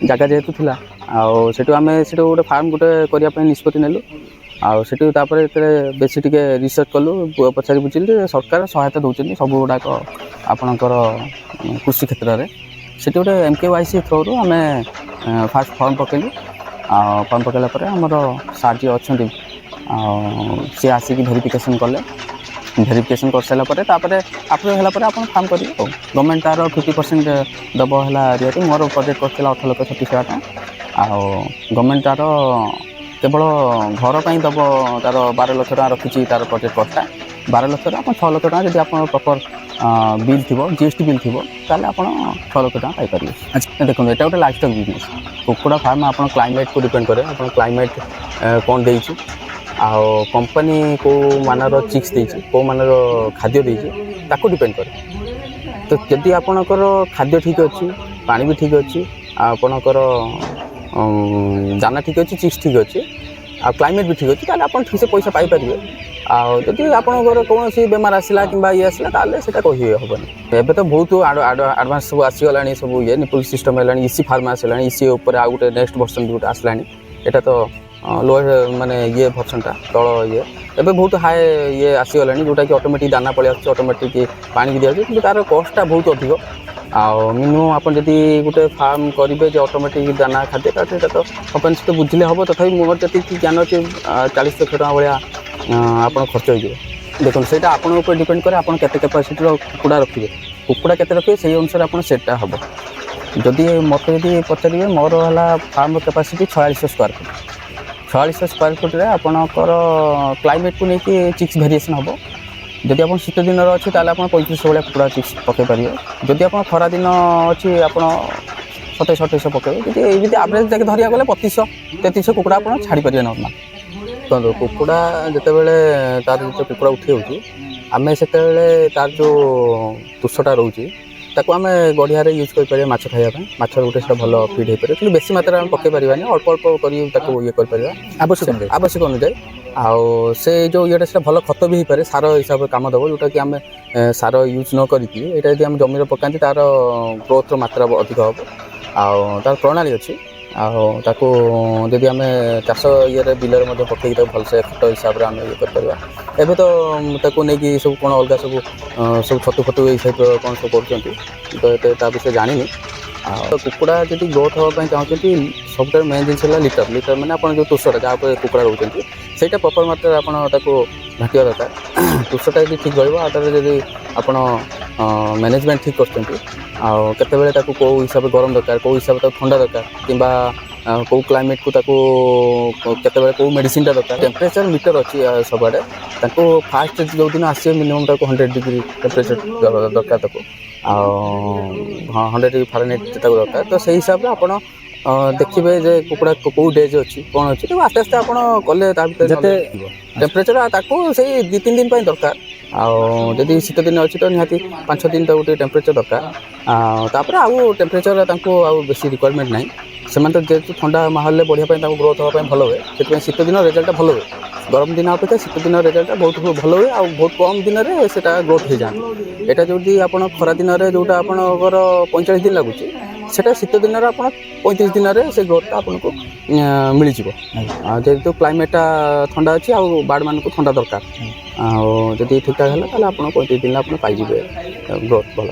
ଜାଗା ଯେହେତୁ ଥିଲା, ଆଉ ସେଠୁ ଆମେ ସେଠୁ ଗୋଟେ ଫାର୍ମ ଗୋଟେ କରିବା ପାଇଁ ନିଷ୍ପତ୍ତି ନେଲୁ। ଆଉ ସେଠୁ ତାପରେ ଯେତେବେଳେ ବେଶୀ ଟିକେ ରିସର୍ଚ୍ଚ କଲୁ, ପଚାରି ବୁଝିଲୁ ଯେ ସରକାର ସହାୟତା ଦେଉଛନ୍ତି ସବୁ ଗୁଡ଼ାକ ଆପଣଙ୍କର କୃଷି କ୍ଷେତ୍ରରେ। ସେଠି ଗୋଟେ MKYC ଥ୍ରୋରୁ ଆମେ ଫାଷ୍ଟ ଫର୍ମ ପକେଇଲୁ। ଆଉ ଫର୍ମ ପକେଇଲା ପରେ ଆମର ସାର୍ ଯିଏ ଅଛନ୍ତି, ଆଉ ସିଏ ଆସିକି ଭେରିଫିକେସନ୍ କଲେ। ଭେରିଫିକେସନ୍ କରିସାରିଲା ପରେ, ତାପରେ ଆପ୍ରୁଭ୍ ହେଲା ପରେ ଆପଣ ଫାର୍ମ କରିବେ। ଆଉ ଗଭର୍ଣ୍ଣମେଣ୍ଟ ତାର 50% ଦେବ ହେଲା ରିହାତି। ମୋର ପ୍ରୋଜେକ୍ଟ କରିଥିଲା 18,36,000 ଟଙ୍କା। ଆଉ ଗଭର୍ଣ୍ଣମେଣ୍ଟ ତାର କେବଳ ଘର ପାଇଁ ଦେବ, ତାର 12 ଲକ୍ଷ ଟଙ୍କା ରଖିଛି ତାର ପ୍ରୋଜେକ୍ଟ କଷ୍ଟଟା 12 ଲକ୍ଷରୁ ଆପଣ 6 ଲକ୍ଷ ଟଙ୍କା, ଯଦି ଆପଣ ପ୍ରପର୍ ବିଲ୍ ଥିବ, ଜିଏସ୍ଟି ବିଲ୍ ଥିବ, ତାହେଲେ ଆପଣ 6 ଲକ୍ଷ ଟଙ୍କା ପାଇପାରିବେ। ଦେଖନ୍ତୁ, ଏଇଟା ଗୋଟେ ଲାଇଫ୍ ଷ୍ଟକ୍ ବିଜନେସ୍ କୁକୁଡ଼ା ଫାର୍ମ। ଆପଣ କ୍ଲାଇମେଟ୍କୁ ଡିପେଣ୍ଡ କରେ, ଆପଣ କ୍ଲାଇମେଟ୍ କ'ଣ ଦେଇଛି ଆଉ କମ୍ପାନୀ କେଉଁ ମାନର ଚିକ୍ସ ଦେଇଛି, କେଉଁ ମାନର ଖାଦ୍ୟ ଦେଇଛି, ତାକୁ ଡିପେଣ୍ଡ କରେ। ତ ଯଦି ଆପଣଙ୍କର ଖାଦ୍ୟ ଠିକ୍ ଅଛି, ପାଣି ବି ଠିକ୍ ଅଛି, ଆଉ ଆପଣଙ୍କର ଦାନା ଠିକ୍ ଅଛି, ଚିକ୍ସ ଠିକ୍ ଅଛି, ଆଉ କ୍ଲାଇମେଟ୍ ବି ଠିକ୍ ଅଛି, ତାହେଲେ ଆପଣ ଠିକ୍ସେ ପଇସା ପାଇପାରିବେ। ଆଉ ଯଦି ଆପଣଙ୍କର କୌଣସି ବେମାର ଆସିଲା କିମ୍ବା ଇଏ ଆସିଲା, ତାହେଲେ ସେଇଟା କହି ହେବନି। ଏବେ ତ ବହୁତ ଆଡ଼ଭାନ୍ସ ସବୁ ଆସିଗଲାଣି, ସବୁ ଇଏ ନିପୁଲ ସିଷ୍ଟମ୍ ହେଲାଣି, ଇସି ଫାର୍ମ ଆସିଲାଣି, ଇସି ଉପରେ ଆଉ ଗୋଟେ ନେକ୍ସଟ ଭର୍ସନ୍ ବି ଗୋଟେ ଆସିଲାଣି। ଏଇଟା ତ ଲୋୟର ମାନେ ଇଏ ଭର୍ସନଟା, ତଳ ଇଏ। ଏବେ ବହୁତ ହାଇ ଇଏ ଆସିଗଲାଣି, ଯେଉଁଟାକି ଅଟୋମେଟିକ୍ ଦାନା ପଳେଇ ଆସୁଛି, ଅଟୋମେଟିକ୍ ପାଣି ବି ଦିଆଯାଉଛି, କିନ୍ତୁ ତାର କଷ୍ଟଟା ବହୁତ ଅଧିକ। ଆଉ ମିନିମମ୍ ଆପଣ ଯଦି ଗୋଟେ ଫାର୍ମ କରିବେ ଯେ ଅଟୋମେଟିକ୍ ଦାନା ଖାଦ୍ୟ, ତାହେଲେ ସେଇଟା ତ କମ୍ପାନୀ ସହିତ ବୁଝିଲେ ହେବ। ତଥାପି ମୋର ଯେତିକି ଜ୍ଞାନ ଅଛି, 40 ଲକ୍ଷ ଟଙ୍କା ଭଳିଆ ଆପଣ ଖର୍ଚ୍ଚ ହେଇଯିବ। ଦେଖନ୍ତୁ, ସେଇଟା ଆପଣଙ୍କ ଉପରେ ଡିପେଣ୍ଡ କରେ, ଆପଣ କେତେ କାପାସିଟିର କୁକୁଡ଼ା ରଖିବେ, କୁକୁଡ଼ା କେତେ ରଖିବେ, ସେଇ ଅନୁସାରେ ଆପଣ ସେଟ୍ଟା ହେବ। ଯଦି ମୋତେ ଯଦି ପଚାରିବେ, ମୋର ହେଲା ଫାର୍ମର କାପାସିଟି 4600 ସ୍କୋୟାର ଫୁଟ୍। 4600 ସ୍କୋୟାର ଫୁଟ୍ରେ ଆପଣଙ୍କର କ୍ଲାଇମେଟ୍କୁ ନେଇକି ଚିକ୍ସ ଭେରିଏସନ୍ ହେବ। ଯଦି ଆପଣ ଶୀତ ଦିନର ଅଛି, ତାହେଲେ ଆପଣ 3500 ଭଳିଆ କୁକୁଡ଼ା ଚିକ୍ସ ପକାଇ ପାରିବେ। ଯଦି ଆପଣ ଖରା ଦିନ ଅଛି, ଆପଣ 2700 2800 ପକାଇବେ। ଯଦି ଏମିତି ଆଭରେଜ୍ ଯାକେ ଧରିବାକୁ ଗଲେ 2500 3300 କୁକୁଡ଼ା ଆପଣ ଛାଡ଼ିପାରିବେ ନର୍ମାଲ୍। ଦେଖନ୍ତୁ, କୁକୁଡ଼ା ଯେତେବେଳେ ତାର ଯେତେବେଳେ କୁକୁଡ଼ା ଉଠି ଯାଉଛି, ଆମେ ସେତେବେଳେ ତାର ଯେଉଁ ତୁଷଟା ରହୁଛି, ତାକୁ ଆମେ ଗଡ଼ିଆରେ ୟୁଜ୍ କରିପାରିବା ମାଛ ଖାଇବା ପାଇଁ। ମାଛର ଗୋଟେ ସେଇଟା ଭଲ ଫିଡ୍ ହେଇପାରିବ, କିନ୍ତୁ ବେଶୀ ମାତ୍ରାରେ ଆମେ ପକାଇ ପାରିବାନି। ଅଳ୍ପ ଅଳ୍ପ କରି ତାକୁ ଇଏ କରିପାରିବା। ଆବଶ୍ୟକ ଅନୁଯାୟୀ। ଆବଶ୍ୟକ ଅନୁଯାୟୀ। ଆଉ ସେ ଯେଉଁ ଇଏଟା, ସେଇଟା ଭଲ ଖତ ବି ହେଇପାରେ, ସାର ହିସାବରେ କାମ ଦେବ, ଯେଉଁଟାକି ଆମେ ସାର ୟୁଜ୍ ନ କରିକି ଏଇଟା ଯଦି ଆମେ ଜମିରେ ପକାନ୍ତି, ତାର ଗ୍ରୋଥର ମାତ୍ରା ଅଧିକ ହେବ। ଆଉ ତାର ପ୍ରଣାଳୀ ଅଛି। ଆଉ ତାକୁ ଯଦି ଆମେ ଚାଷ ଇଏରେ ବିଲରେ ମଧ୍ୟ ପକାଇକି ତାକୁ ଭଲସେ ଖତ ହିସାବରେ ଆମେ ଇଏ କରିପାରିବା। ଏବେ ତ ତାକୁ ନେଇକି ସବୁ କ'ଣ ଅଲଗା ସବୁ ସବୁ ଛତୁ ଫତୁ ଏଇ ଟାଇପ୍ର କ'ଣ ସବୁ କରୁଛନ୍ତି, ତ ଏତେ ତା ବିଷୟରେ ଜାଣିନି। ଆଉ କୁକୁଡ଼ା ଯଦି ଗ୍ରୋଥ୍ ହେବା ପାଇଁ ଚାହୁଁଛନ୍ତି, ସବୁଠାରୁ ମେନ୍ ଜିନିଷ ହେଲା ଲିଟର। ଲିଟର ମାନେ ଆପଣ ଯେଉଁ ତୁଷଟା, ଯାହା ଉପରେ କୁକୁଡ଼ା ରହୁଛନ୍ତି, ସେଇଟା ପ୍ରପର୍ ମାତ୍ରାରେ ଆପଣ ତାକୁ ଢାଙ୍କିବା ଦରକାର। ତୁଷଟା ଯଦି ଠିକ୍ ରହିବ, ଆଉ ତାର ଯଦି ଆପଣ ମ୍ୟାନେଜମେଣ୍ଟ ଠିକ୍ କରୁଛନ୍ତି, ଆଉ କେତେବେଳେ ତାକୁ କେଉଁ ହିସାବରେ ଗରମ ଦରକାର, କେଉଁ ହିସାବରେ ତାକୁ ଥଣ୍ଡା ଦରକାର, କିମ୍ବା କେଉଁ କ୍ଲାଇମେଟ୍କୁ ତାକୁ କେତେବେଳେ କେଉଁ ମେଡ଼ିସିନଟା ଦରକାର। ଟେମ୍ପରେଚର୍ ମିଟର ଅଛି ସବୁଆଡ଼େ। ତାକୁ ଫାଷ୍ଟ ଯେଉଁଦିନ ଆସିବେ, ମିନିମମ୍ ତାକୁ 100 ଡିଗ୍ରୀ ଟେମ୍ପରେଚର୍ ଦରକାର ତାକୁ, ଆଉ ହଁ, 100 ଡିଗ୍ରୀ ଫାରେନହାଇଟ୍ ତାକୁ ଦରକାର। ତ ସେଇ ହିସାବରେ ଆପଣ ଦେଖିବେ ଯେ କୁକୁଡ଼ା କେଉଁ ଡେଜ୍ ଅଛି, କ'ଣ ଅଛି। ତାକୁ ଆସ୍ତେ ଆସ୍ତେ ଆପଣ କଲେ ତା ଭିତରେ ଟେମ୍ପରେଚର୍ ତାକୁ ସେଇ 2-3 ଦିନ ପାଇଁ ଦରକାର। ଆଉ ଯଦି ଶୀତ ଦିନ ଅଛି, ତ ନିହାତି 5-6 ଦିନ ତାକୁ ଟିକେ ଟେମ୍ପରେଚର୍ ଦରକାର। ଆଉ ତାପରେ ଆଉ ଟେମ୍ପରେଚର୍ ତାଙ୍କୁ ଆଉ ବେଶୀ ରିକ୍ୱାରମେଣ୍ଟ ନାହିଁ। ସେମାନେ ତ ଯେହେତୁ ଥଣ୍ଡା ମାହୋଲରେ ବଢ଼ିବା ପାଇଁ, ତାଙ୍କୁ ଗ୍ରୋଥ୍ ହେବା ପାଇଁ ଭଲ ହୁଏ, ସେଥିପାଇଁ ଶୀତ ଦିନ ରେଜଲ୍ଟଟା ଭଲ ହୁଏ। ଗରମ ଦିନ ଅପେକ୍ଷା ଶୀତ ଦିନ ରେଜଲ୍ଟଟା ବହୁତ ଭଲ ହୁଏ, ଆଉ ବହୁତ କମ୍ ଦିନରେ ସେଇଟା ଗ୍ରୋଥ୍ ହେଇଯାଆନ୍ତି। ଏଇଟା ଯଦି ଆପଣ ଖରା ଦିନରେ ଯେଉଁଟା ଆପଣଙ୍କର 45 ଦିନ ଲାଗୁଛି, ସେଇଟା ଶୀତ ଦିନରେ ଆପଣ 35 ଦିନରେ ସେ ଗ୍ରୋଥଟା ଆପଣଙ୍କୁ ମିଳିଯିବ। ଆଉ ଯେହେତୁ କ୍ଲାଇମେଟ୍ଟା ଥଣ୍ଡା ଅଛି, ଆଉ ବାର୍ଡ଼ମାନଙ୍କୁ ଥଣ୍ଡା ଦରକାର, ଆଉ ଯଦି ଠିକ୍ଠାକ୍ ହେଲା, ତାହେଲେ ଆପଣ 35 ଦିନରେ ଆପଣ ପାଇଯିବେ ଗ୍ରୋଥ୍ ଭଲ।